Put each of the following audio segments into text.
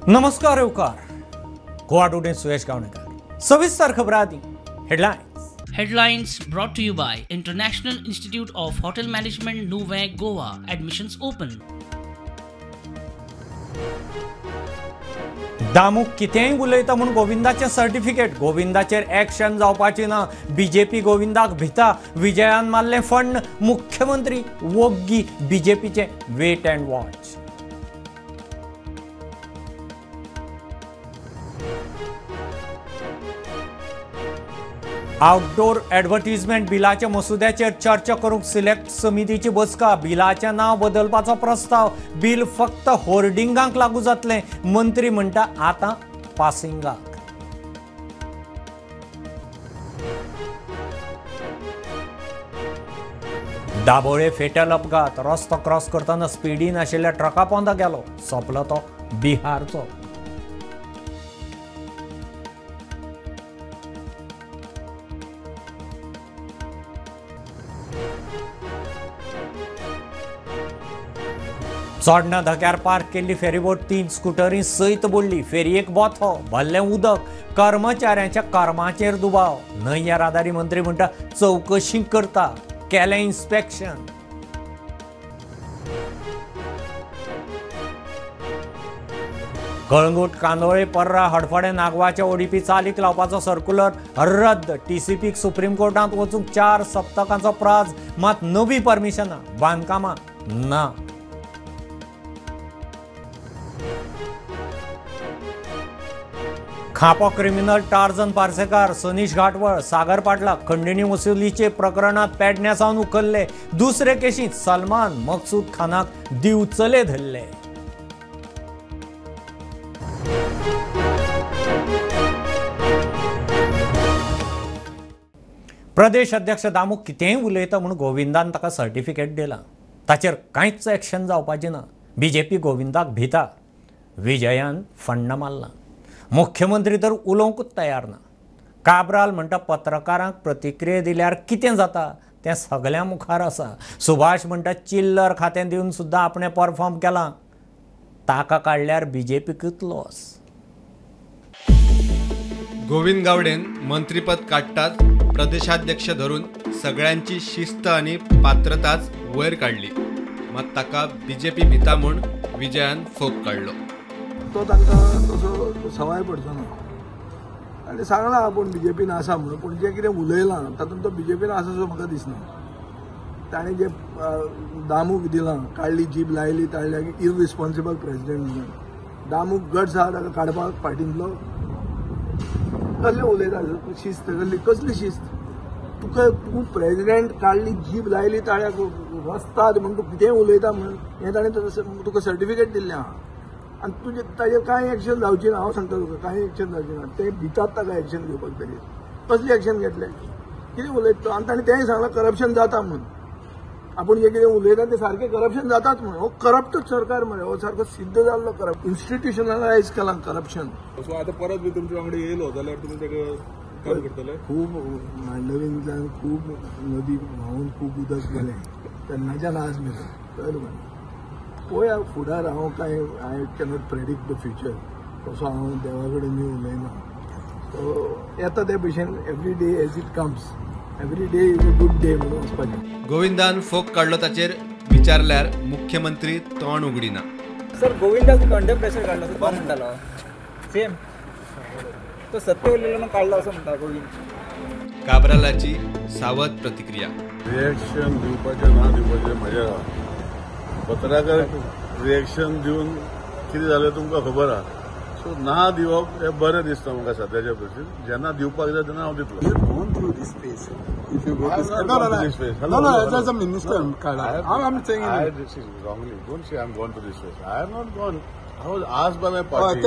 नमस्कार येवकार गोवा टुडे सुयश गावणेकर. सविस्तर खबर आदी headlines. Headlines brought to you by International Institute of Hotel Management, Nuvem, Goa. Admissions open. दामूक कितेंय उलयता म्हूण गोविंदाचें सर्टिफिकेट, गोविंदाचेर एक्शन जावपाची ना. बीजेपी गोविंदाक भिता, विजयान मारलें फंड, मुख्यमंत्री वोग्गी, बीजेपीचें wait and watch. Outdoor advertisement बिलाच्या मसुद्याचेर चर्चा करूंक सिलेक्ट समितीची बसका. बिलाचें नांव बदलपाचो प्रस्ताव, बिल फक्त होर्डिंगांक लागू जातलें, मंत्री म्हणटा आतां पासिंगाक. दाबोळे फेटल अपघात, रस्तो क्रॉस करतना स्पिडीन आशिल्ल्या ट्रका पोंदा गेलो, सोंपलो तो बिहारचो. चोडणा धक्यार पार्क केल्ली फेरीबोट 3 स्कुटरी सयत बुडली. फेरयेक बोथो, भरलें उदक, कर्मचाऱ्यांच्या कर्माचेर दुबाव. न्हंय येरादारी मंत्री म्हणटा चवकशी करता, केलें इन्स्पेक्शन. कळंगूट, कांदोळे, पर्रा, हडफडें, नागवाच्या ओडीपी चालीक लावपाचो सर्क्युलर रद्द. टीसीपीक सुप्रीम कोर्टांत वचूंक 4 सप्तकांचो प्राज, मात नवी परमिशनां, बांदकामां ना. खांपो क्रिमिनल टार्जन पार्सेकार, सनीश घाटवळ, सागर पाटला खंडणी वसुलीचे प्रकरणात पेडण्या सावन उखल्ले. दुसरे केशींत सलमान मकसूद खानाक दिवचले धरले. प्रदेश अध्यक्ष दामू कितेंय उलयता म्हूण गोविंदान ताका सर्टिफिकेट दिलां, ताचेर कांयच एक्शन जावपाचें ना. बीजेपी गोविंदाक भिता, विजयान फण्ण मारलां. मुख्यमंत्री तर उलोवंकूच तयार ना. काब्राल म्हणटा पत्रकारांक प्रतिक्रिया दिल्यार कितें जाता तें सगळ्यां मुखार आसा. सुभाष म्हणटा चिल्लर खातें दिवन सुद्दां आपणें परफॉर्म केलां, ताका काडल्यार बीजेपीकूच लॉस. गोविंद गावडेन मंत्रीपद काडटाच प्रदेशाध्यक्ष धरून सगळ्यांची शिस्त आनी पात्रताच वयर काडली, मात ताका बीजेपी भिता म्हूण विजयान फोग काडलो. तो तांकां तसो सवाय पडचो ना आनी सांगलां आपूण बीजेपीन आसा म्हणून, पूण जें कितें उलयलां तातूंत तो बीजेपीन आसा सो म्हाका दिसना. ताणें जें दामूक दिलां, काडली जीब लायली ताळ्याक, इररिस्पॉन्सिबल प्रेसिडेंट म्हणून. दामूक गट्स आसा ताका काडपाक पार्टींतलो. कसलें उलयता शिस्त, कसली कसली शिस्त? तुका तूं प्रेसिडेंट काडली जीब लायली ताळ्याक रस्ताद म्हूण तूं कितेंय उलयता म्हणून हें ताणें तुका सर्टिफिकेट दिल्लें आहा. आनी तुजें ताजेर कांय एक्शन जावची ना, हांव सांगता तुका, कांय एक्शन जावची ना. ते भितात ताका एक्शन घेवपाक. ताजेर कसली एक्शन घेतले, कितें उलयता तो? आनी ताणें तेंय सांगलां करप्शन जाता म्हणून. आपूण जें कितें उलयता तें सारकें करप्शन जाताच म्हणून. हो करप्टूच सरकार मरे, हो सारको सिद्ध जाल्लो करप्ट, इन्स्टिट्युशनलायज केलां करप्शन. सो आतां परत बी तुमचे वांगडा येयलो जाल्यार तुमी ताका काम करतले? खूब मांडवींतल्यान खूब नदी व्हांवून खूब उदक गेलें तेन्नाच्यान आज मेरेन, कळ्ळें तुका? पळोवया फुडार. हांव कांय I cannot predict the future, तसो हांव देवा कडेन उलयना. सो येता ते भशेन every day as it comes, every day is a good day म्हणून वचपाचें. गोविंदान फोग काडलो ताचेर विचारल्यार मुख्यमंत्री तोंड उगडिना. सर, गोविंदाक अंडर प्रेशर काडलो असो तो म्हणटालो, सेम तो सत्य उलयलो म्हणून काडलो असो म्हणटा गोविंद. काब्रालाची सावध प्रतिक्रिया. रिएक्शन दिवपाचें ना दिवपाचें म्हजें पत्रकार रिएक्शन दिवन कितें जालें तुमकां खबर आहा. सो ना दिवप हें बरें दिसता म्हाका सद्याच्या परिस्थितीत. जेन्ना दिवपाक जाय तेन्ना हांव दितलो. Gone through this phase. If you go to no, no, no, this phase. No, no, as a minister, I'm saying I this is wrongly. Don't say I'm gone to this phase. I have not gone. I was asked by my party,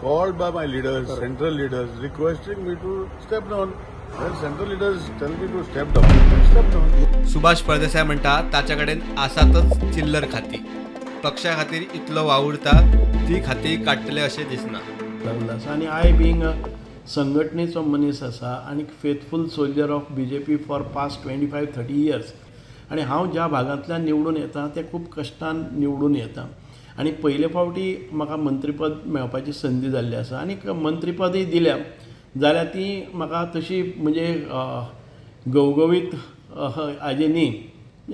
called by my leaders, correct, central leaders, requesting me to step down. When central leaders tell me to step down, I step down. Subhash Phaldesai म्हणटा ताच्या कडेन आसातच चिल्लर खाती, पक्षा खातीर इतलो वावुरता ती खाती काडटले अशें दिसना. आनी I being संघटनेचो मनीस आसा आनी faithful soldier of BJP for past 25-30 years, आनी हांव ज्या भागांतल्यान निवडून येता ते खूब कश्टान निवडून येता आनी पयले फावटी म्हाका मंत्रीपद मेळपाची संदी जाल्ली आसा आनी मंत्रीपदय दिल्या जाल्यार ती म्हाका तशी म्हणजे गवगवीत हाजें न्ही,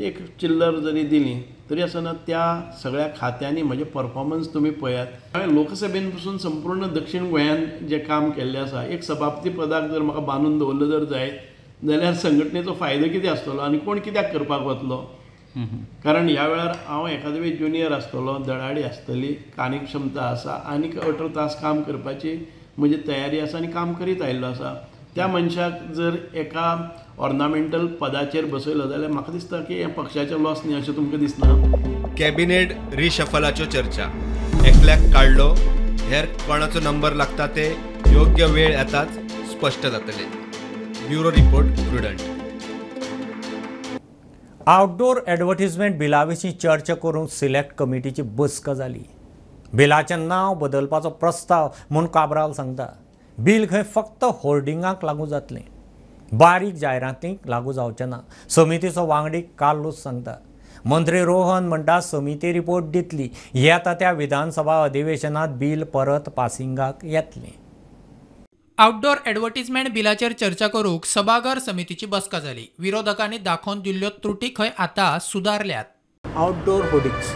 एक चिल्लर जरी दिली तरी आसतना त्या सगळ्या खात्यांनी म्हजें परफॉर्मन्स तुमी पळयात. हांवें लोकसभेन पसून संपूर्ण दक्षिण गोंयांत जें काम केल्लें आसा, एक सभापती पदाक जर म्हाका बांदून दवरलो जर जायत जाल्यार संघटनेचो फायदो कितें आसतलो आनी कोण कित्याक करपाक वतलो? कारण ह्या वेळार हांव एखादे वेळ ज्युनियर आसतलो, धडाडी आसतली, आनीक क्षमता आसा, आनीक 18 तास काम करपाची म्हजी तयारी आसा आनी काम करीत आयिल्लो आसा. त्या मनशाक जर एका ऑर्नामेंटल पदाचेर बसयलो जाल्यार म्हाका दिसता की हें पक्षाचें लॉस न्ही अशें तुमकां दिसना? कॅबिनेट रिशफलाच्यो चर्चा, एकल्याक काडलो हेर कोणाचो नंबर लागता ते योग्य वेळ येताच स्पश्ट जातले. Bureau report, Prudent. Outdoor advertisement बिला विशीं चर्चा करूंक सिलेक्ट कमिटीची बसका जाली. बिलाचें नांव बदलपाचो प्रस्ताव म्हूण काब्राल सांगता. बील खंय फक्त होर्डिंगाक लागू जातलें, बारीक जायरातींक लागू जावचें ना. समितीचो वांगडी कार्लूस सांगता. मंत्री रोहन म्हणटा समिती रिपोर्ट दितली, येता त्या विधानसभा अधिवेशनात बील परत पासिंगाक येतलें. आउटडोर एडवर्टीजमेंट बिलाचेर चर्चा करूंक सभाघर समितीची बसका जाली. विरोधकांनी दाखोवन दिल्ल्यो त्रुटी खंय आतां सुदारल्यात. Outdoor hoardings,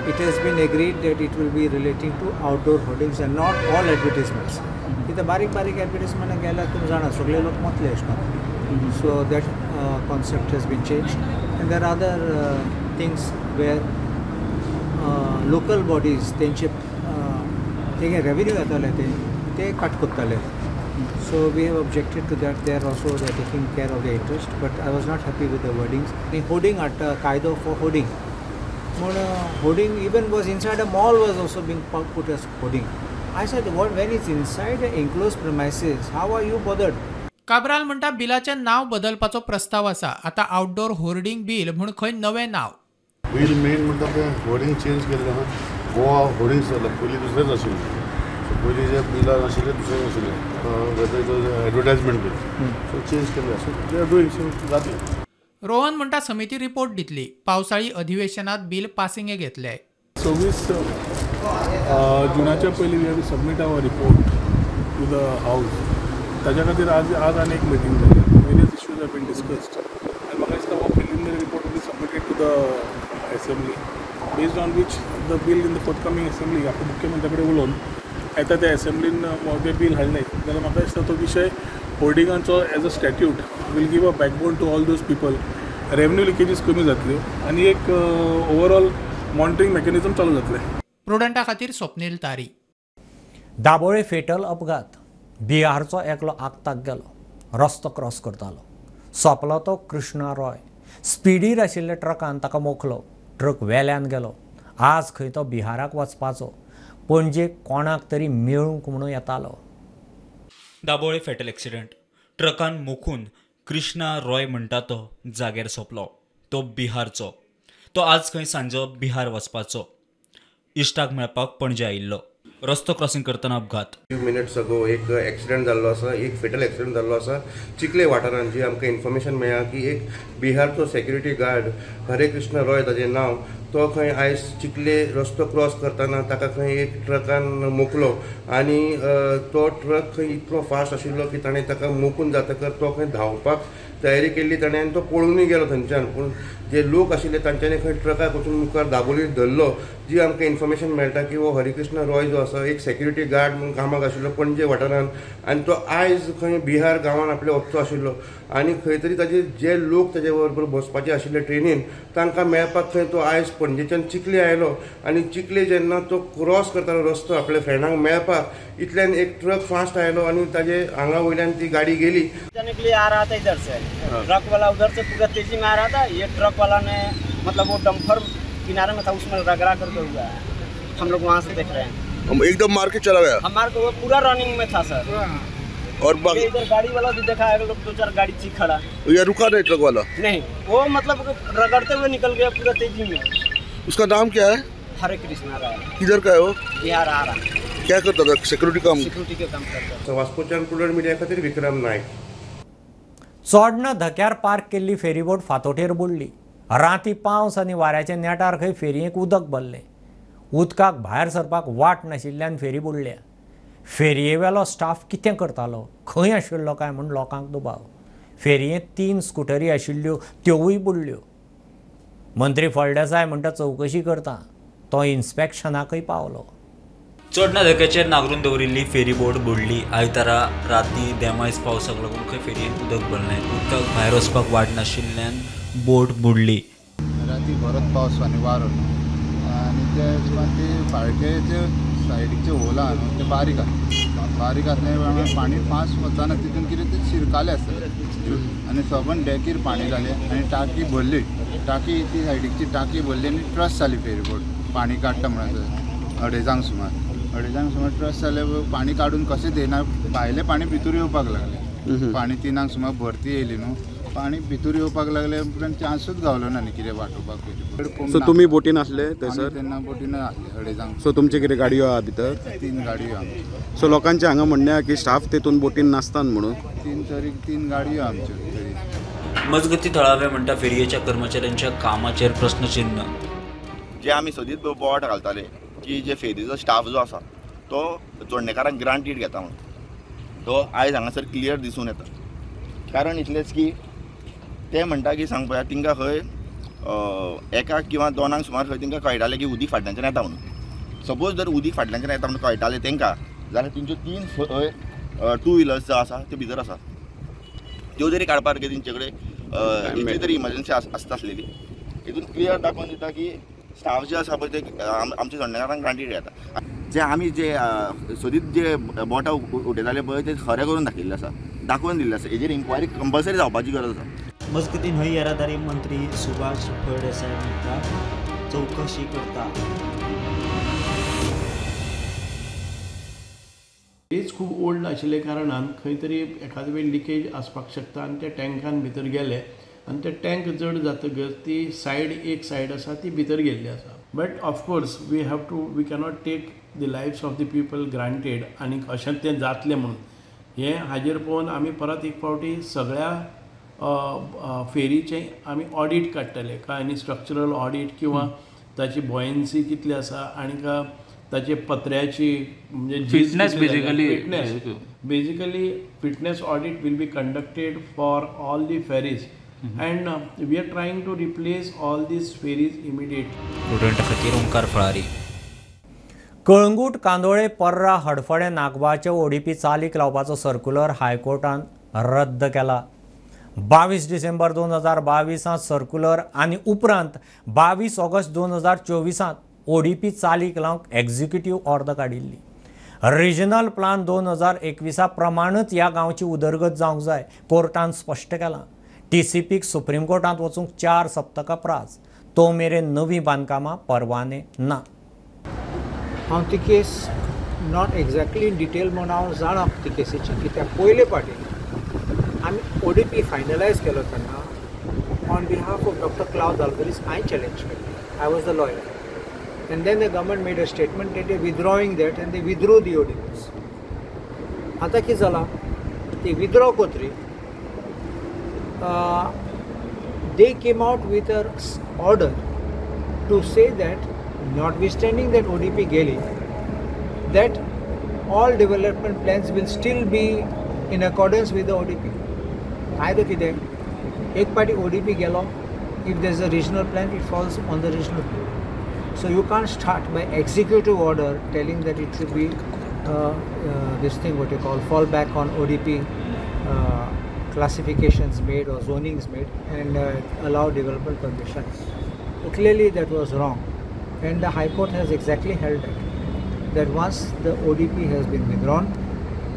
it has been agreed that it will be relating to outdoor hoardings and not all advertisements. कित्याक बारीक बारीक एडवर्टीजमेंटाक गेल्यार तुमी जाणा सगळे लोक मतले आसना. So that concept has been change and there are other things where local bodies तेंचे तेंगे रेवेन्यू येताले ते कट करताले. So we have objected to that. They are also they are taking care of the interest, but I was not happy with the wordings. Hoarding हाडटा कायदो for hoarding म्हूण hoarding even was inside a mall was also being put as hoarding. I said what when it's inside enclosed premises how are you bothered? Cabral म्हणटा बिलाचें नांव बदलपाचो प्रस्ताव आसा. आतां outdoor hoarding bill म्हूण खंय नवें नांव. बील मेन म्हणटा तें होर्डिंग चेंज केल्लें आहा. गोवा होर्डिंग जालें, पयलीं दुसरेंच आशिल्लें. पयलीं जे बिलां आशिल्लें दुसरें आशिल्लें, एडवर्टायजमेंट बील सो चेंज केल्लें. So they are doing so जातलें. रोहन म्हणटा समिती रिपोर्ट दितली. पावसाळी अधिवेशनात बील पासिंगे घेतले. 26 जुनाच्या पयलीं we have to submit our report to the house. ताच्या खातीर आज आज आनी एक मिटींग जाली. Various issues have been discussed आनी म्हाका दिसता हो preliminary report will be submitted to the assembly, based on which the bill in the forthcoming assembly. आपण मुख्यमंत्र्या कडेन उलोवन येता त्या असेंब्लीन ते बील हाडलें जाल्यार म्हाका दिसता तो विशय होर्डिंगांचो as a statute will give a backbone to all those people. Revenue leakages कमी जातल्यो आनी एक ओवरऑल मॉनिटरींग मेकॅनिजम चालू जातलें. प्रुडंटा खातीर स्वप्नील तारी. दाबोळे फेटल अपघात, बिहारचो एकलो आगताक गेलो, रस्तो क्रॉस करतालो, सोंपलो तो कृष्णा रॉय. स्पिडीर आशिल्ल्या ट्रकान ताका मोखलो, ट्रक वेल्यान गेलो. आज खंय तो बिहाराक वचपाचो, पणजे कोणाक तरी मेळूंक म्हणून येतालो. दाबोळे फेटल एक्सिडंट, ट्रकान मोखून कृष्णा रॉय म्हणटा तो जाग्यार सोंपलो. तो बिहारचो, तो आज खंय सांजो बिहार वचपाचो, इश्टाक मेळपाक पणजे आयिल्लो. रस्तो क्रॉसिंग करतना अपघात. फ्यू मिनट्स अगो एक एक्सिडंट जाल्लो आसा, एक फेटल एक्सिडंट जाल्लो आसा चिखले वाठारांत. जी आमकां इन्फॉर्मेशन मेळ्ळा की एक बिहारचो सेक्युरिटी गार्ड हरे कृष्ण रॉय ताजें नांव, तो खंय आयज चिखले रस्तो क्रॉस करतना ताका खंय एक ट्रकान मोखलो आनी तो ट्रक खंय इतलो फास्ट आशिल्लो की ताणें ताका मोखून जातकर तो खंय धांवपाक तयारी केल्ली ताणें आनी तो पळूनय गेलो थंयच्यान. पूण जे लोक आशिल्ले तांच्यांनी खंय ट्रकाक वचून मुखार दाबोली धरलो. जी आमकां इन्फॉर्मेशन मेळटा की हो हरिकृष्ण रॉय जो आसा एक सेक्युरिटी गार्ड म्हणून कामाक आशिल्लो पणजे वाठारांत आनी तो आयज खंय बिहार गांवान आपले वचचो आशिल्लो आनी खंय तरी ताजे जे लोक ताजे बरोबर बसपाचे आशिल्ले ट्रेनीन तांकां मेळपाक खंय तो आयज पणजेच्यान चिखले आयलो आनी चिखले जेन्ना तो क्रॉस करतालो रस्तो आपल्या फ्रेंडांक मेळपाक, इतल्यान एक ट्रक फास्ट आयलो आनी ताजे आंगा वयल्यान ती गाडी गेली. आ रहा था इधर से ट्रक वाला, उधर से पूरा तेजी में आ रहा था. ये ट्रक वाला ने मतलब वो डंपर किनारे में था उसमें रगड़ा करके हुआ है. हम लोग वहाँ से देख रहे हैं, हम एकदम मार के चला गया. हम मार के वो पूरा रनिंग में था सर. और इधर गाड़ी वाला भी देखा है, लोग दो चार गाड़ी थी खड़ा. ये रुका नहीं ट्रक वाला? नहीं, वो मतलब रगड़ते हुए निकल गया पूरा तेजी में. उसका नाम क्या है? हरे कृष्णा राय. किधर का है वो? बिहार आ रहा. क्या करता था? सिक्योरिटी काम. सिक्योरिटी के काम करता. वास्कोच्यान प्रुडंट मिडिया खातीर विक्रम नायक. चोडणा धक्यार पार्क केल्ली फेरीबोट फातोटेर बुडली. राती पावस आनी वाऱ्याच्या नेटार खंय फेरयेक उदक भरलें. उदकाक भायर सरपाक वाट नाशिल्ल्यान फेरी बुडल्या. फेरयेवेलो स्टाफ कितें करतालो, खंय आशिल्लो काय म्हूण लोकांक दुबाव. फेरयेंत 3 स्कुटरी आशिल्ल्यो त्योवूय बुडल्यो. मंत्री फळदेसाय म्हणटा चवकशी करता, तो इन्स्पेक्शनाकय पावलो. चोडणा धक्याचेर नागरून दवरिल्ली फेरीबोट बुडली. आयतारा राती देमायज पावसाक लागून खंय फेरयेंत उदक भरलें. उदकाक भायर वचपाक वाट नाशिल्ल्यान बोट बुडली. राती बरोच पावस आनी वारो आनी त्या हिशोबान ती फाळकेचे सायडीचे होल आहा न्हू ते बारीक आसा, बारीक आसल्या प्रमाणे पाणी फास्ट वचना, तितून कितें ते शिरकाले आसतले आनी सबंद डेकीर पाणी जालें आनी टाकी भरली, टाकी ती सायडीची टाकी भरली आनी ट्रस जाली फेरीबोट पाणी काडटा म्हणसर 2:30 सुमार ट्रस जाले. पाणी काडून कशें येना, भायलें पाणी भितर येवपाक लागलें. पाणी 3 सुमार भरती येयली न्हू, पाणी भितर येवपाक लागले उपरांत चान्सूच गावलो ना न्ही कितें वाटोवपाक फेरीबोट. सो तुमी बोटीन आसले थंयसर? तेन्ना बोटीन आसले 2:30. सो तुमचे कितें गाडयो आहा भितर? 3 गाडयो आमच्यो. सो लोकांचें हांगा म्हणणें आहा की स्टाफ तेतून बोटीन नासतात म्हणून? 3 गाडयो आमच्यो तरी. मजगती थळावे म्हणटा फेरयेच्या कर्मचाऱ्यांच्या कामाचेर प्रस्नचिन्ह. जे आमी सदींच बोवाट घालताले की जे फेरीचो स्टाफ जो आसा तो चोडणेकारांक ग्रांटीड घेता म्हणून, तो आयज हांगासर क्लियर दिसून येता. कारण इतलेंच की ते म्हणटा की सांग पळया तिंकां खंय 1 किंवा 2 सुमार खंय तिंकां कळटालें की उदीक फाटल्यानच्यान येता म्हणून. सपोज जर उदीक फाटल्यानच्यान येता म्हणून कळटालें तांकां जाल्यार तेंच्यो 3 खंय 2 व्हिलर्स जो आसा त्यो भितर आसा, त्यो जरी काडपाक तेंचे कडेन इतली तरी इमर्जन्सी आसता आसलेली. हितून क्लियर दाखोवन दिता की स्टाफ जे आसा पळय ते आमच्या चोडणेकारांक ग्रांटीड घेता. जे आमी जे सदींच जे बोटां उठयताले पळय ते खरें करून दाखयल्लें आसा, दाखोवन दिल्लें आसा. हेजेर इन्क्वायरी कंपल्सरी जावपाची गरज आसा. मजगतीं न्हंय येरादारी मंत्री सुभाष फळदेसाय म्हणटा चवकशी करता. हेच खूब ओल्ड आशिल्ले कारणान खंय तरी एखादे वेळ लिकेज आसपाक शकता आनी त्या टँकान भितर गेले आनी ते टँक जड जातकच ती सायड एक सायड आसा ती भितर गेल्ली आसा. But of course we have to, we cannot take the lives of the people granted आनी अशें तें जातलें म्हणून हें हाजेर पळोवन आमी परत एक फावटी सगळ्या फेरीचें आमी ऑडीट काडटले, काय आनी स्ट्रक्चरल ऑडीट किंवा ताची बॉयन्सी कितली आसा आनी ताचे पत्र्याची म्हणजे fitness, basically basically fitness audit will be conducted for all the ferries and we are trying to replace all these ferries immediately. Prudent खातीर ओंकार फळारी. कळंगूट, कांदोळे, पर्रा, हडफडें, नागवाचे ओडीपी चालीक लावपाचो सर्क्युलर हायकोर्टान रद्द केला. 22 डिसेंबर 2022 सर्क्युलर आनी उपरांत 22 ऑगस्ट 2024 ओडीपी चालीक लावंक एक्झिक्युटीव ऑर्डर काडिल्ली. रिजनल प्लान 2021 प्रमाणच ह्या गांवची उदरगत जावंक जाय कोर्टान स्पश्ट केलां. टीसीपीक सुप्रीम कोर्टांत वचूंक 4 सप्तकां प्रास, तो मेरेन नवीं बांदकामां परवाने ना. हांव ती केस not exactly in detail म्हूण हांव जाणा ती केसीची, कित्याक पयले फावटी आमी ओडीपी फायनलायज केलो तेन्ना on behalf of doctor Claude Alvares हांवें चॅलेंज केली. I was the lawyer and then the government made a statement that they withdrawing that and they withdrew the ODPs. आतां कितें जालां, ती withdraw कोत्री they came out with a order to say that notwithstanding that ODP गेली, that all development plans will still be in accordance with the ODP. आयदो कितें, एक पाटी ODP गेलो, if there is a regional plan, it falls on the regional plan. So you can't start by executive order telling that it should be this thing what you call fall back on ODP classifications made or zonings made and allow development permissions. So clearly that was wrong, and the High Court has exactly held that once the ODP has been withdrawn,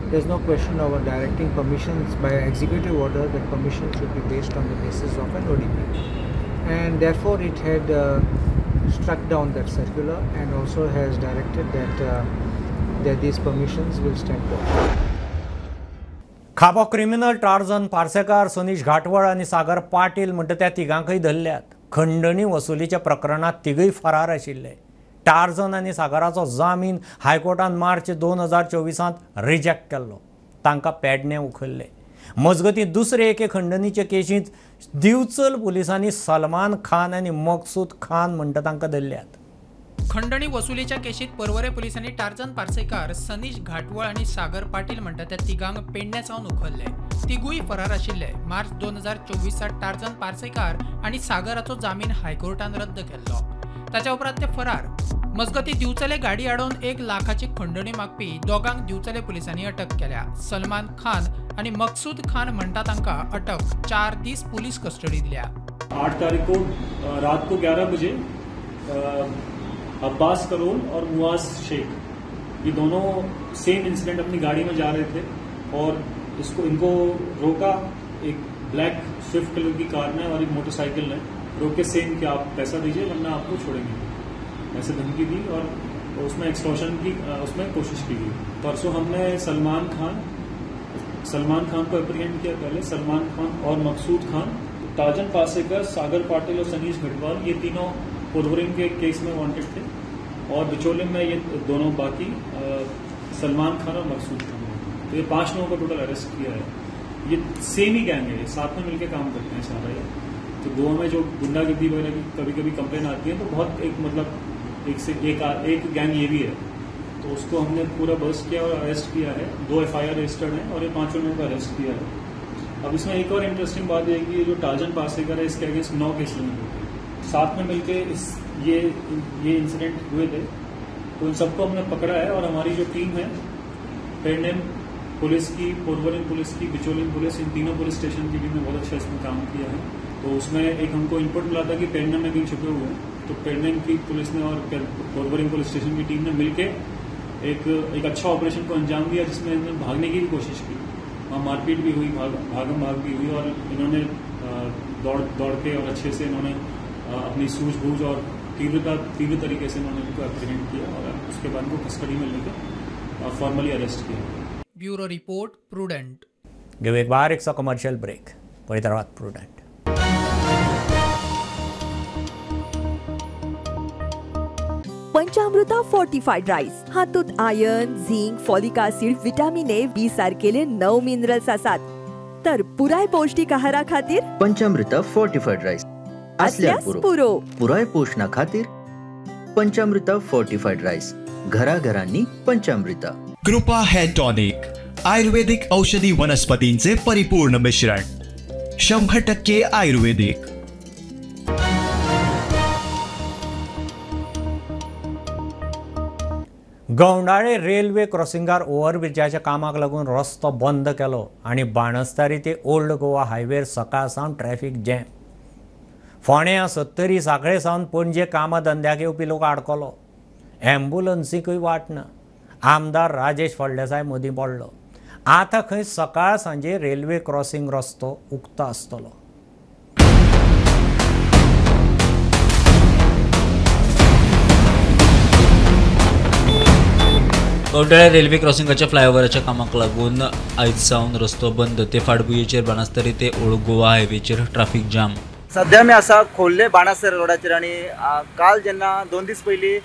there is no question of directing permissions by executive order, that permission should be based on the basis of an ODP, and therefore it had struck down that circular and also has directed that these permissions will stand for. खाबो criminal Tarzan Parsekar, Sanish Ghatwal आनी सागर पाटील म्हणटा त्या तिगांकय धरल्यात. खंडणी वसुलीच्या प्रकरणांत तिगूय फरार आशिल्ले. Tarzan आनी सागराचो जामीन हायकोर्टान मार्च 2024 रिजेक्ट केल्लो. तांकां पेडणे उखल्ले. मजगतीं दुसरे एके खंडणीचे केशींत दिवचल पुलिसांनी सलमान खान आनी मकसूद खान म्हणटा तांकां धरल्यात. खंडणी वसुलीच्या केशीत पर्वरे पोलिसांनी टार्जन पार्सेकार, सनीश घाटवळ आनी सागर पाटील म्हणटा त्या तिगांक पेडण्या सावन उखल्ले. तिगूय फरार आशिल्ले. मार्च 2024 टार्जन पार्सेकार आनी सागराचो जामीन हायकोर्टान रद्द केल्लो. ताच्या उपरांत ते फरार. मजगती दिवचले गाडी आडोवन 1 लाखाची खंडणी मागपी दोगांक दिवचले पोलिसांनी अटक केल्या. सलमान खान आनी मकसूद खान म्हणटा तांकां अटक 4 दीस पुलीस कस्टडी दिल्या. 8 तारीख को रात को 11 बजे अब्बास करोल और मुआज शेख ये दोनों सेम इंसिडेंट अपनी गाड़ी में जा रहे थे और इसको इनको रोका एक ब्लैक स्विफ्ट कलर की कार ने और एक मोटरसाइकिल ने रोक के सेम कि आप पैसा दीजिए वरना आपको छोड़ेंगे, ऐसे धमकी दी और उसमें एक्सटॉर्शन की उसमें कोशिश की गई। परसों हमने सलमान खान को एप्रीहेंड किया। पहले सलमान खान और मकसूद खान, ताजन पासेकर, सागर पाटिल और सनीश घटवाल ये तीनों पोरवरिंग के केस में वांटेड थे और बिचौलिम में ये दोनों बाकी सलमान खान और मकसूद खान, तो ये 5 लोगों को टोटल अरेस्ट किया है। ये सेम ही गैंग है, ये साथ में मिलकर काम करते हैं सारा ये। तो गोवा में जो गुंडागिर्दी वगैरह की कभी कभी कंप्लेन आती है तो बहुत एक मतलब एक से एक गैंग ये भी है, तो उसको हमने पूरा बर्स्ट किया और अरेस्ट किया है। 2 FIR registered हैं और ये 5 लोगों को अरेस्ट किया है। अब इसमें एक और इंटरेस्टिंग बात यह है कि ये जो टार्जन पासेकर है इसके अगेंस्ट 9 केस लगे हुए हैं। साथ में मिलके इस ये इंसिडेंट हुए थे, तो इन सबको हमने पकड़ा है। और हमारी जो टीम है पेडनेम पुलिस की, पोरवरिंग पुलिस की, बिचौलिम पुलिस, इन तीनों पुलिस स्टेशन की टीम ने बहुत अच्छा इसमें काम किया है। तो उसमें एक हमको इनपुट मिला था कि पेडनेम में कहीं छुपे हुए हैं, तो पेडनेम की पुलिस ने और पोरवरिंग पुलिस स्टेशन की टीम ने मिलकर एक अच्छा ऑपरेशन को अंजाम दिया, जिसमें इन्होंने भागने की भी कोशिश की, वहाँ मारपीट भी हुई, भागम भाग भी हुई और इन्होंने दौड़ के और अच्छे से इन्होंने अपनी सूझबूझ और तीव्र तरीके से इन्होंने इनको एप्रीहेंड किया और उसके बाद इनको कस्टडी में लेकर फॉर्मली अरेस्ट किया। Bureau report, Prudent. घेऊ एक बारीकसो कमर्शियल ब्रेक, पळयत रावात प्रुडंट. पंचामृता फोर्टिफाईड राईस हातूंत iron, zinc, folic acid, vitamin A, B सारकेले 9 minerals आसात. तर पुराय पौष्टिक आहारा खातीर पंचामृता फोर्टिफाईड राईस आसल्यार पुरो. पुराय पोषणा खातीर पंचामृता फोर्टिफाईड राईस, घराघरांनी पंचामृता. कृपा हेअर टॉनिक, आयुर्वेदिक औषधी वनस्पतींचे परिपूर्ण मिश्रण, 100% आयुर्वेदिक. गौंडाळे रेल्वे क्रॉसिंगार ओव्हरब्रिजाच्या कामाक लागून रस्तो बंद केलो आनी बाणस्तारी ते ओल्ड गोवा हायवेर सकाळ सावन ट्रॅफिक जॅम. फोंड्या, सत्तरी, सांखळे सावन पणजे कामां धंद्याक येवपी लोक आडकलो. ॲम्ब्युलन्सीकूय वाट ना. आमदार राजेश फळदेसाय मदीं पडलो. आतां खंय सकाळ सांजे रेल्वे क्रॉसिंग रस्तो उक्तो आसतलो. गौंडाळे रेल्वे क्रॉसिंगाच्या फ्लायओव्हराच्या कामाक लागून आयज सावन रस्तो बंद. ते फाटभुंयेचेर बाणस्तारी ते ओल्ड गोवा हायवेचेर ट्राफिक जाम. सध्या आमी आसा खोर्ले बाणस्तारी रोडाचेर आनी काल जेन्ना 2 दीस पयलीं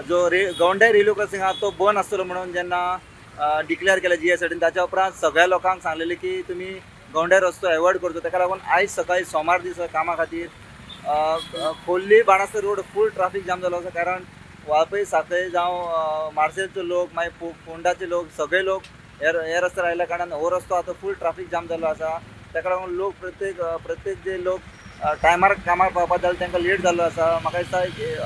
जो गौंडाळे रेल्वे क्रॉसिंग आहा तो बंद आसतलो म्हणून जेन्ना डिक्लेअर केलें GSRTन, ताच्या उपरांत सगळ्या लोकांक सांगलेलें की तुमी गौंडाळे रस्तो एवॉयड करचो. ताका लागून आयज सकाळी सोमार दिसा कामा खातीर Khorlim Banastari road full traffic jam जालो आसा. कारण वाळपय, सांखळे जावं मार्सेलचो लोक, मागीर फोंडाचे लोक, सगळे लोक हे रस्त्यार आयिल्ल्या कारणान हो रस्तो आतां फूल ट्राफीक जाम जाल्लो आसा. ताका लागून लोक प्रत्येक जे लोक टायमार कामार पावपा जाल्यार तांकां लेट जाल्लो आसा. म्हाका दिसता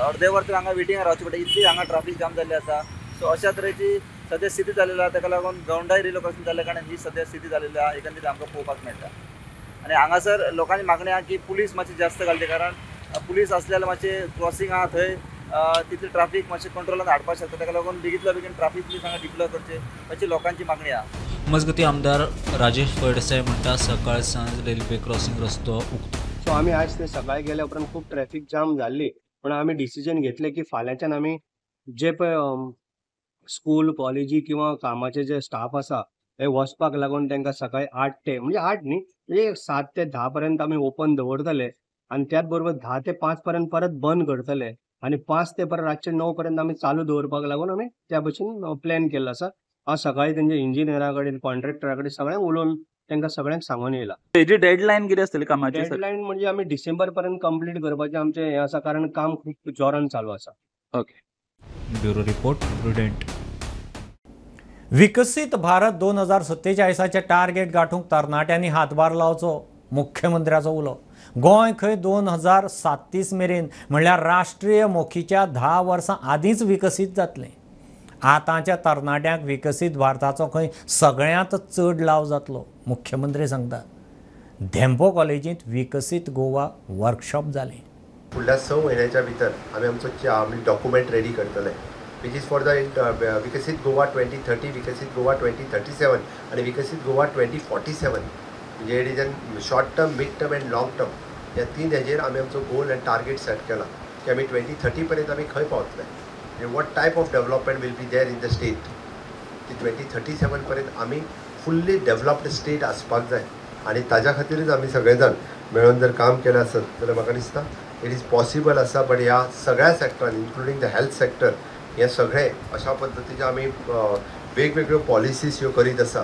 अर्दे वर तर हांगा वेटिंगार रावचें पडटा, इतली हांगा ट्राफीक जाम जाल्ली आसा. सो अशा तरेची सद्या स्थिती जाल्ली आसा. ताका लागून गौंडाळे रेल्वे क्रॉसिंग जाल्ल्या कारणान ही सद्या स्थिती जाल्ली आसा, एकंदरीत आमकां पळोवपाक मेळटा. आनी हांगासर लोकांची मागणी आसा की पुलीस मातशी जास्त घालची, कारण पुलीस आसले जाल्यार मातशें क्रॉसिंग आसा थंय तितली ट्राफीक मातशें कंट्रोलान हाडपाक शकता. ताका लागून बेगींतल्या बेगीन ट्राफीक पुलीस हांगा डिप्लॉय करचे अशी लोकांची मागणी आसा. मजगती आमदार राजेश फळदेसाय म्हणटा सकाळ सांज रेल्वे क्रॉसिंग रस्तो उक्तो. सो आमी आयज ते सकाळी गेल्या उपरांत खूब ट्रॅफिक जाम जाल्ली, पण आमी डिसिजन घेतले की फाल्यांच्यान आमी जे पळय स्कूल, कॉलेजी किंवा कामाचे जे स्टाफ आसा हे वचपाक लागून तांकां सकाळी 8 ते म्हणजे 8 न्ही म्हणजे 7 ते 10 पर्यंत आमी ओपन दवरतले आनी त्याच बरोबर 10 ते 5 पर्यंत परत बंद करतले आनी 5 ते परत रातचे 9 पर्यंत आमी चालू दवरपाक लागून आमी त्या भशेन प्लॅन केल्लो आसा. हांव सकाळी तेंच्या इंजिनियरा कडेन, कॉन्ट्रॅक्टरा कडेन सगळ्यांक उलोवन तांकां सगळ्यांक सांगून येयला. तेजी डेडलायन कितें आसतली कामाची? डेडलायन म्हणजे आमी डिसेंबर पर्यंत कंप्लीट करपाचें आमचें हें आसा, कारण काम खूब जोरान चालू आसा. ओके. Bureau report, Prudent. विकसीत भारत 2047 टार्गेट गाठूंक तरणाट्यांनी हातभार लावचो, मुख्यमंत्र्याचो उलो. गोंय खंय 2037 मेरेन म्हणल्यार राष्ट्रीय मोखीच्या 10 वर्सां आदींच विकसीत जातलें. आतांच्या तरणाट्यांक विकसीत भारताचो खंय सगळ्यांत चड लाव जातलो, मुख्यमंत्री सांगता. धेंपो कॉलेजींत विकसीत गोवा वर्कशॉप जालें. फुडल्या 6 म्हयन्याच्या भितर आमी आमचो आमी डॉक्युमेंट रेडी करतले, which is for the Viksit Goa 2030, Viksit Goa 2037 आनी विकसीत गोवा 2047. म्हणजे it is an short term, mid term and long term ह्या 3 हेजेर आमी आमचो गोल आनी टार्गेट सेट केला की आमी 2030 पर्यंत आमी खंय पावतले, what type of development will be there in the state. ती 2037 पर्यंत आमी फुल्ली डेव्हलप्ड स्टेट आसपाक जाय आनी ताज्या खातीरच आमी सगळे जाण मेळून जर काम केलें आसत जाल्यार म्हाका दिसता it is possible आसा. बट ह्या सगळ्या सेक्टरान इन्क्लुडींग the health sector हे सगळे अशा पद्दतीचे आमी वेगवेगळ्यो पॉलिसीज ह्यो करीत आसा.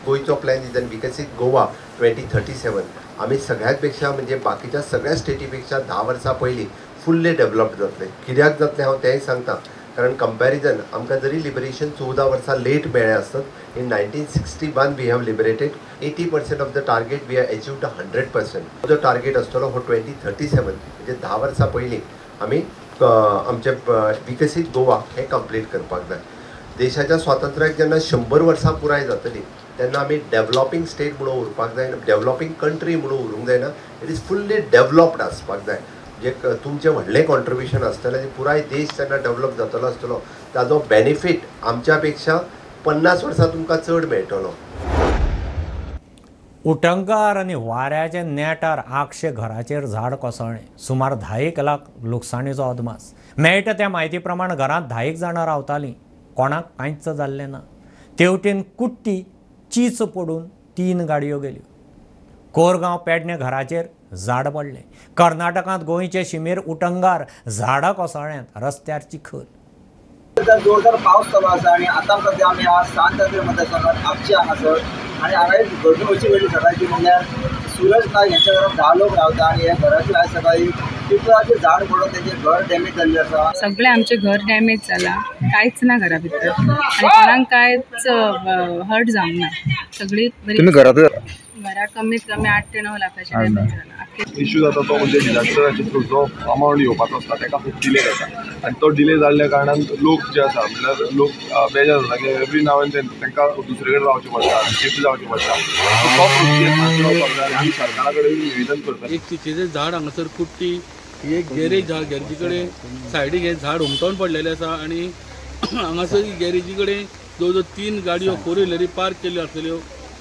गोंयचो प्लॅन is an विकसीत गोवा 2037. आमी सगळ्यात पेक्षा म्हणजे बाकीच्या सगळ्या स्टेटी पेक्षा 10 वर्सां पयलीं फुल्ली डेव्हलप्ड जातले. कित्याक जातलें हांव तेंय सांगता, कारण कंपॅरिजन आमकां जरी लिबरेशन 14 वर्सां लेट मेळ्ळें आसत, in 1961 we have liberated 80% of the target, we have achieved 100%. जो टार्गेट आसतलो हो 2037 म्हणजे 10 वर्सां पयलीं आमी आमचें विकसीत गोवा हें कंप्लीट करपाक जाय. देशाच्या स्वातंत्र्याक जेन्ना 100 वर्सां पुराय जातली तेन्ना आमी डेव्हलपींग स्टेट म्हणून उरपाक जायना, डेव्हलपींग कंट्री म्हणून उरूंक जायना, it is fully developed आसपाक जाय. जे तुमचें व्हडलें कॉन्ट्रिब्युशन आसतलें, पुराय देश जेन्ना डेव्हलप जातलो आसतलो ताजो बेनिफीट आमच्या पेक्षा 50 वर्सां तुमकां चड मेळटलो. उटंगार आनी वाऱ्याच्या नेटार आगशे घराचेर झाड कोसळ्ळें. सुमार 10 लाख लुकसाणीचो अदमास. मेळटा त्या म्हायती प्रमाण घरांत 10 जाणां रावतालीं, कोणाक कांयच जाल्लें ना. तेवटेन कुट्टी चीच पडून 3 गाडयो गेल्यो. कोरगांव पेडणे घराचेर झाड पडलें. कर्नाटकांत गोंयचे शिमेर उटंगार झाडां कोसळ्ळ्यांत, रस्त्यार चिखल. जोरदार पावस चालू आसा आनी आतां सद्या आमी आज सांत मतदारसंघात आगशी हांगासर आनी हांगा एक घडणूक अशी घडली सकाळची, म्हणल्यार सूरज नायक ह्यांच्या घरांत 10 लोक रावता आनी ह्या घराचेर आयज सकाळी पिपळाचें झाड पडून तेंचें घर डॅमेज जाल्लें आसा. सगळें आमचें घर डॅमेज जालां, कांयच ना घरा भितर आनी कोणाक कांयच हर्ट जावंक ना. सगळी बरी घरा कमीत कमी 8 ते 9 लाखाचें डॅमेज जालां. इश्यू जाता तो म्हणजे डिजास्टराचे थ्रू जो अमावंट येवपाचो आसता ताका खूब डिले जाता आनी तो डिले जाल्ल्या कारणान लोक जे आसा म्हणल्यार लोक बेजार जाता की एवरी नाव एंड then तांकां दुसरे कडेन रावचें पडटा, शिफ्ट जावचें पडटा. सो तो प्रोसिजर जावपाक जाय आनी सरकारा कडेन निवेदन करता. एक चिचेचें झाड हांगासर कुट्टी, एक गॅरेज आहा, गॅरेजी कडेन सायडीक हें झाड हुमटोवन पडलेलें आसा आनी हांगासर गॅरेजी कडेन जवळ जवळ 3 गाडयो 4 व्हिलरी पार्क केल्ल्यो आसलेल्यो.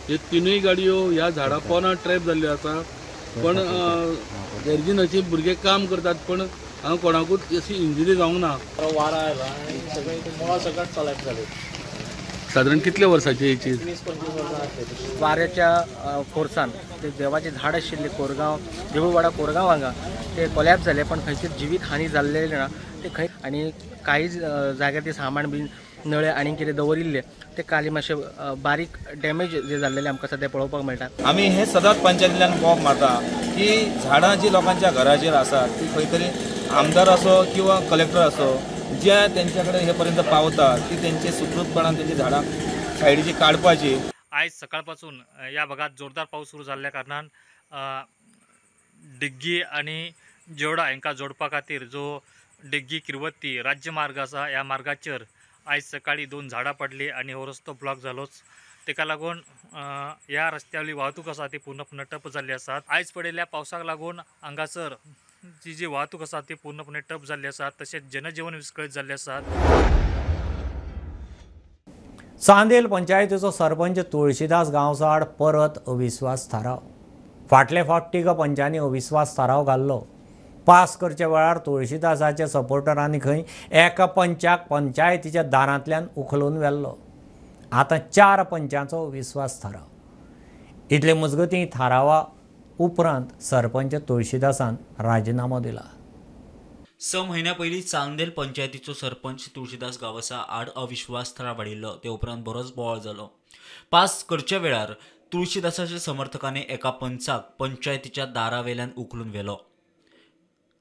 ह्यो 3 गाडयो ह्या झाडा पोंदा ट्रॅप जाल्ल्यो आसा. पण गॅरेजीन अशी भुरगे काम करतात पण हांगा कोणाकूच अशी इंजरी जावंक ना. वारा आयला आनी सगळीं मुळां सकट चालप जाली. सादारण कितल्या वर्साची ही चीज? 20-25 वर्सां आसतली. वाऱ्याच्या फोर्सान ते देवाचें झाड आशिल्लें कोरगांव, देऊळवाडा कोरगांव हांगा ते कोलॅप्स जालें, पण खंयचीच जिवीत हानी जाल्लेली ना. ते खंय आनी काही जाग्यार ते सामान बीन नळे आनी कितें दवरिल्ले ते काली मातशे बारीक डॅमेज जे जाल्लेले आमकां सद्या पळोवपाक मेळटा. आमी हे सदांच पंचायतींतल्यान बोब मारता की झाडां जी लोकांच्या घराचेर आसा ती खंय तरी आमदार असो किंवा कलेक्टर असो जे तेंच्या कडेन हे पर्यंत पावता ती तेंचे सुकृतपणान तेंची झाडां सायडीची काडपाची. आयज सकाळपासून या भागात जोरदार पावस सुरू जाल्ल्या कारणान डिग्गी आनी जेवडा हांकां जोडपा खातीर जो डिग्गी किरवत्ती राज्य मार्ग आसा ह्या मार्गाचेर आयज सकाळी 2 झाडां पडली आनी हो रस्तो ब्लॉक जालोच. ताका लागून ह्या रस्त्यावयली वाहतूक आसा ती पूर्णपणे ठप्प जाल्ली आसा. आयज पडिल्ल्या पावसाक लागून हांगासर जी जी वाहतूक आसा ती पूर्णपणे ठप्प जाल्ली आसा, तशेंच जनजीवन विस्कळीत जाल्लें आसा. चांदेल पंचायतीचो सरपंच तुळशीदास गांवसाड परत अविस्वास थाराव. फाटले फावट तिगा पंचांनी अविस्वास थाराव घाल्लो. पास करच्या वेळार तुळशीदासाच्या सपोर्टरांनी खंय एका पंचाक पंचायतीच्या दारांतल्यान उखलून व्हेल्लो. आतां 4 पंचांचो विस्वास थाराव. इतले मजगतीं थारावा उपरांत सरपंच तुळशीदासान राजिनामो दिला. 6 म्हयन्या पयलीं चांदेल पंचायतीचो सरपंच तुळशीदास गांवसा आड अविश्वास थाराव हाडिल्लो. ते उपरांत बरोच बोवाळ जालो. पास करच्या वेळार तुळशीदासाच्या समर्थकांनी एका पंचाक पंचायतीच्या दारावेल्यान उखलून व्हेलो.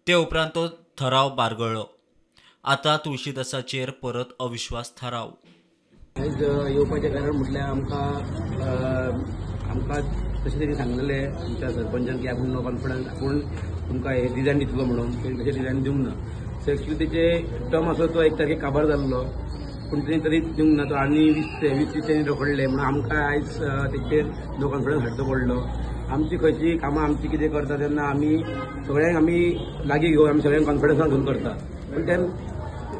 ते उपरांत तो थराव बारगळ्ळो. आतां तुळशीदासाचेर परत अविश्वास थाराव. आयज येवपाचें कारण म्हटल्यार आमकां आमकां तशें तेणी सांगलेलें आमच्या सरपंचान की आपूण नो कॉन्फिडन्स, आपूण तुमकां हे डिजायन दितलो म्हणून, तेणी तशें डिजायन दिवंक ना. सो एक्चुली तेचे टर्म आसलो तो 1 तारखेक काबार जाल्लो, पूण तेणी तरी दिवंक ना. तो आनी 20 दीस तेणी रखडले म्हणून आमकां आयज तेचेर नो कॉन्फिडन्स हाडचो पडलो. आमची खंयची कामां आमची कितें करता तेन्ना आमी सगळ्यांक आमी लागीं घेवन आमी सगळ्यांक कॉन्फिडन्सान घेवन करता, पूण तेन्ना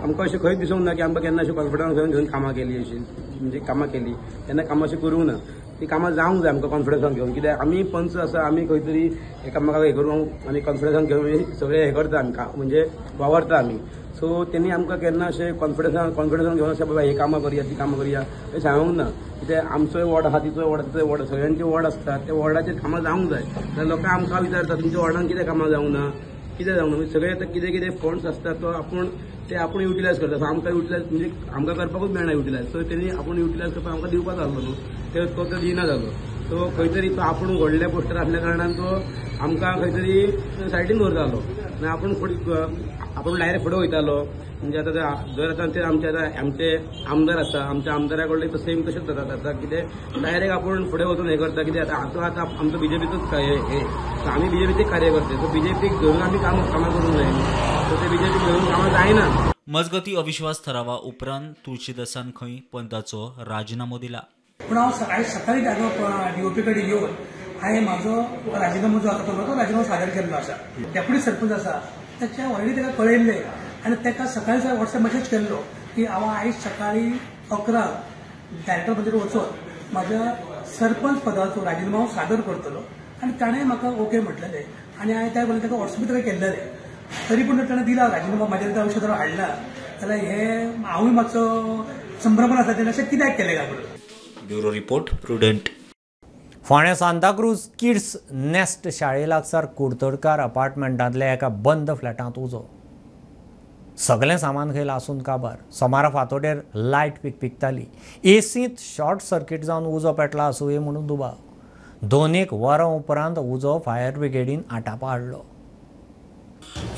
आमकां अशें खंयच दिसूंक ना की आमकां केन्ना अशें कॉन्फिडन्सान घेवन कामां केली, अशी म्हणजे कामां केली तेन्ना कामां अशें करूंक ना. ती कामां जावंक जाय आमकां कॉन्फिडन्सान घेवन, कित्याक आमी पंच आसा, आमी खंय तरी एकामेकाक हें करून आमी कॉन्फिडन्सान घेवन सगळें हें करता, आमकां म्हणजे वावरता आमी. सो तेणी आमकां केन्ना अशें कॉन्फिडन्सान घेवन अशें बाबा हे कामां करुया ती कामां करुया अशें सांगूंक ना. कित्याक आमचोय वॉर्ड आसा, तिचोय वॉर्ड, तिचोय वॉर्ड, सगळ्यांचे वॉर्ड आसता, त्या वॉर्डाचेर कामां जावंक जाय. जाल्यार लोकां आमकां विचारता तुमच्या वॉर्डान कितें कामां जावंक ना, कितें जावंक ना. सगळे आतां कितें कितें फंड्स आसता तो आपूण ते आपूण युटिलायज करता. सो आमकां युटिलायज म्हणजे आमकां करपाकूच मेळना युटिलायज. सो तेणी आपूण युटिलायज करपाक आमकां दिवपा जाल्लो न्हू, ते तो दिना जालो. सो खंय तरी तो आपूण व्हडल्या पोस्टर आसल्या कारणान तो आमकां खंय तरी सायडीन दवरतालो आनी आपूण आपूण डायरेक्ट फुडें वयतालो. म्हणजे आतां जर आतां ते आमचे आतां आमचे आमदार आसा, आमच्या आमदारा कडले तो सेम तशेंच जाता. आतां कितें डायरेक्ट आपूण फुडें वचून हें करता. कितें आतां आतां आतां आमचो बीजेपीचोच हे, सो आमी बीजेपीचें कार्य करता. सो बीजेपीक धरून आमी कामां करूंक जाय, सो ते बीजेपीक धरून कामां जायना. मजगती अविश्वास थारावा उपरांत तुळशीदासान खंय पंताचो राजिनामो दिला. पूण हांव सकाळी सकाळी डीओपी कडेन येवन हांवें म्हाजो राजिनामो जो आसा तो राजिनामो सादर केल्लो आसा. डेप्युटी सरपंच आसा ताच्या ऑलरेडी ताका कळयल्लें आनी ताका सकाळी वॉट्सएप मेसेज केल्लो की हांव आयज सकाळी 11 डायरेक्टर मंदिर वचून म्हाज्या सरपंच पदाचो राजिनामो सादर करतलो आनी ताणें म्हाका ओके म्हटलेलें आनी हांवें त्या बरोबर ताका वॉट्सएप ताका केल्लेलें. तरी पूण ताणें दिला राजिनामो, म्हाजेर औषध हाडला जाल्यार हे हांवूय मातसो संभ्रमण आसा तेणें अशें कित्याक केलें काय म्हणून. Bureau report, Prudent. फोंडें सांताक्रूज किड्स नेस्ट शाळे लागसार कुडतडकार अपार्टमेंटांतल्या एका बंद फ्लॅटांत उजो. सगळें सामान खंय लासून काबार. सोमारा फांतोडेर लायट पिकपिकताली. एसींत शॉर्ट सर्किट जावन उजो पेटला आसुये म्हणून दुबाव. 2 वरां उपरांत उजो फायर ब्रिगेडीन आटापा हाडलो.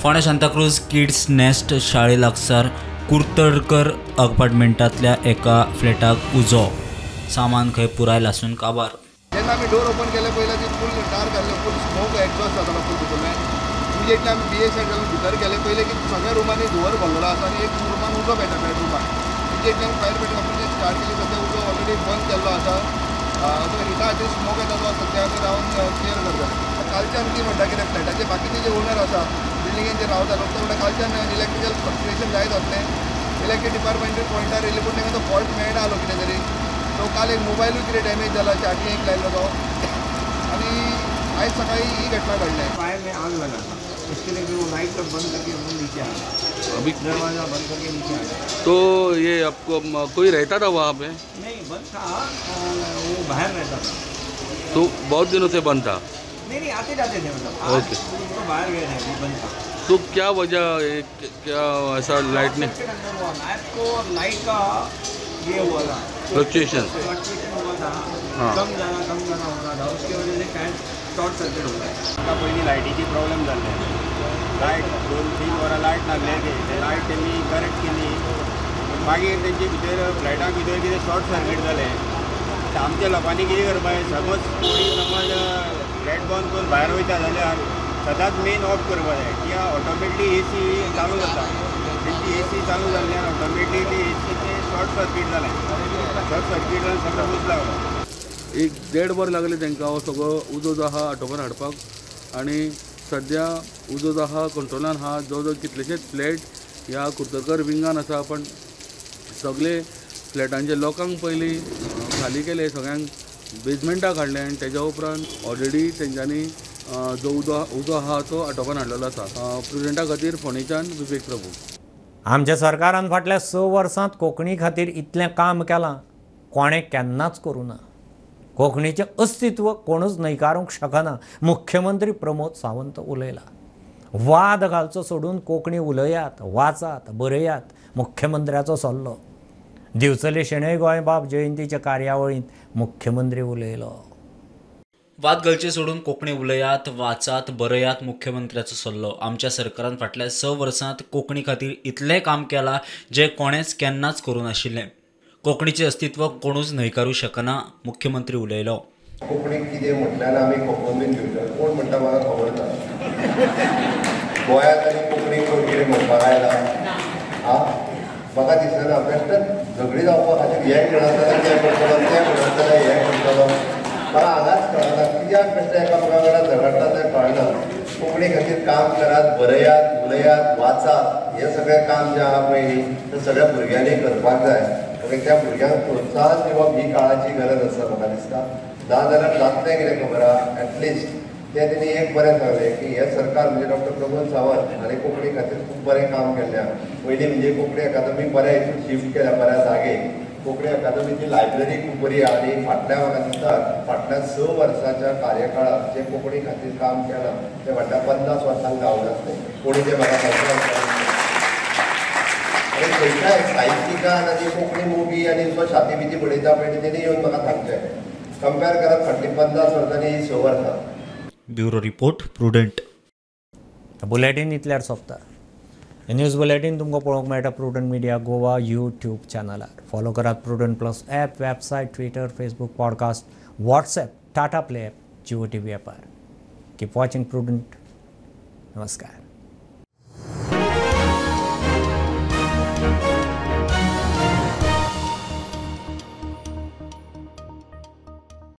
फोंडें सांताक्रूज किड्स नेस्ट शाळे लागसार कुडतडकर अपार्टमेंटांतल्या एका फ्लॅटाक उजो. सामान खंय पुराय लासून काबार. जेन्ना आमी डोर ओपन केले पयलें ती फूल डार्क आसलें, फूल स्मोक एक्झॉस्ट जातालो फूल भितरल्यान. इमिजिएटली आमी बी ए सायड घालून भितर गेले पयलें की सगळ्या रुमांनी धुंवर भरलेलो आसा आनी एक रुमान उजो पेटा बेडरुमान. इमिजिएटली आमी फायर ब्रिगेड ऑफिसीन स्टार्ट केली. सद्या उजो ऑलरेडी बंद केल्लो आसा. जो हिटाचेर स्मोक येता तो सद्या आमी रावन क्लियर करता. कालच्यान ती म्हणटा कितें फ्लॅटाचे बाकीचे जे ओनर आसा बिल्डिंगेन जे रावता लोक ते म्हणटा कालच्यान इलेक्ट्रिकल फ्लक्चुएशन जायत वतलें. इलेक्ट्रीक डिपार्टमेंटूय पॉयंटार येयले पूण तांकां तो फॉल्ट मेळना आसलो कितें तरी. सो काल एक मोबायलूय कितें डॅमेज जाला, चार्जिंगेक लायल्लो तो. आनी आयज सकाळी ही घटना घडली. फायर में आग लगा था, इसके लिए वो लाइट सब बंद करके हम नीचे आ गए. अभी दरवाज़ा बंद करके नीचे आ गए. तो ये आपको कोई रहता था वहाँ पे? नहीं, बंद था, वो बाहर रहता था. तो बहुत दिनों से बंद था? नहीं नहीं, आते जाते थे मतलब. ओके, तो बाहर गए थे, अभी बंद था. तो क्या वजह, क्या ऐसा लाइट ने अंदर हुआ मैप को और लाइट का ये हुआ था फ्लक्चुएशन हुआ था, हाँ। कम जाना हो रहा था, उसकी वजह से शायद शॉर्ट सर्किट हो गया. आतां पयलीं लायटीची प्रॉब्लेम जाल्ले, लायट 2-3 वरां लायट लागले, ते लायट तेमी करेक्ट केली. मागीर तेंचे भितर फ्लॅटाक भितर कितें शॉर्ट सर्किट जालें. आमच्या लोकांनी कितें करपाक, समज कोणी समज फ्लॅट बंद करून भायर वयता जाल्यार सदांच मेन ऑफ करपाक जाय, कित्याक ऑटोमेटिकली ए सी चालू जाता. तेंची ए सी चालू जाल्ल्यान ऑटोमेटिकली ए सीचें शॉर्ट सर्किट जालें. शॉर्ट सर्किट जावन सगळो उजो लागलो. 1-1.5 वर लागले तांकां हो सगळो उजो जो आहा आटोवन हाडपाक. आनी सद्या उजो जो आहा कंट्रोलान आहा. जवळ जवळ कितलेशेच फ्लॅट ह्या कुडतडकर विंगान आसा, पण सगळे फ्लॅटांचे लोकांक पयलीं खाली केले, सगळ्यांक बेजमेंटाक हाडले आनी तेज्या उपरांत ऑलरेडी तेंच्यांनी जो उजो आहा तो आटोवन हाडलेलो आसा. प्रुडंटा खातीर फोंडेच्यान विवेक प्रभू. आमच्या सरकारान फाटल्या 6 वर्सांत कोंकणी खातीर इतलें काम केलां कोणें केन्नाच करूं ना. कोंकणीचें अस्तित्व कोणूच न्हयकारूंक शकना, मुख्यमंत्री प्रमोद सावंत उलयला. वाद घालचो सोडून कोंकणी उलयात, वाचात, बरयात, मुख्यमंत्र्याचो सल्लो. दिवचले शणै गोंयबाब जयंतीच्या कार्यावळींत मुख्यमंत्री उलयलो. वाद घालचे सोडून कोंकणी उलयात, वाचात, बरयात मुख्यमंत्र्याचो सल्लो. आमच्या सरकारान फाटल्या 6 वर्सांत कोंकणी खातीर इतलें काम केलां जें कोणेंच केन्नाच करूं नाशिल्लें. कोंकणीचें अस्तित्व कोणूच न्हयकारूं शकना, मुख्यमंत्री उलयलो. कोंकणीक कितें म्हटल्यार आमी खपोवन बीन घेवचो कोण म्हणटा म्हाका खबर ना. गोंयांत आनी कोंकणी कोण कितें म्हणपाक आयला आं म्हाका दिसना. बेश्टेच झगडी जावपा खातीर हें म्हणत जाल्यार तें करतलो, तें म्हणत जाल्यार हें करतलो. म्हाका हांगाच कळना कित्याक बेश्टें एकामेका कडेन झगडटा तें कळना. कोंकणी खातीर काम करात, बरयात, उलयात, वाचात. हें सगळें काम जें आहा पळय न्ही तें सगळ्या भुरग्यांनी करपाक जाय. ओके, त्या भुरग्यांक प्रोत्साहन दिवप ही काळाची गरज आसा म्हाका दिसता. ना जाल्यार जातलें कितें खबर आहा. एटलिस्ट तें तेणी एक बरें सांगलें की हें सरकार म्हणजे डॉक्टर प्रमोद सावंत हाणें कोंकणी खातीर खूब बरें काम केल्लें आहा. पयलीं म्हणजे कोंकणी अकादमी बऱ्या हितून शिफ्ट केल्या बऱ्या जागे. कोंकणी अकादमीची लायब्ररी खूब बरी आहा आनी फाटल्या म्हाका दिसता फाटल्या 6 वर्साच्या कार्यकाळांत जें कोंकणी खातीर काम केलां तें फाटल्या 50 वर्सांक जावं नासलें. कोणी तें म्हाका सांगचें आनी खंयच्याय साहित्यिकान आनी कोंकणी मोगी आनी जो छाती बिती बडयता पळय तेणी येवन म्हाका सांगचें. कंपेर करात फाटलीं 50 वर्सांनी ही 6 वर्सां. Bureau report, Prudent. Bulletin इतल्यार सोंपता. न्यूज बुलेटीन तुमकां पळोवंक मेळटा प्रुडंट मिडिया गोवा यूट्यूब चॅनलार. फॉलो करात Prudent plus app, website, Twitter, Facebook, podcast, WhatsApp, Tata Play app, Jio TV ॲपार. Keep watching prudent. नमस्कार.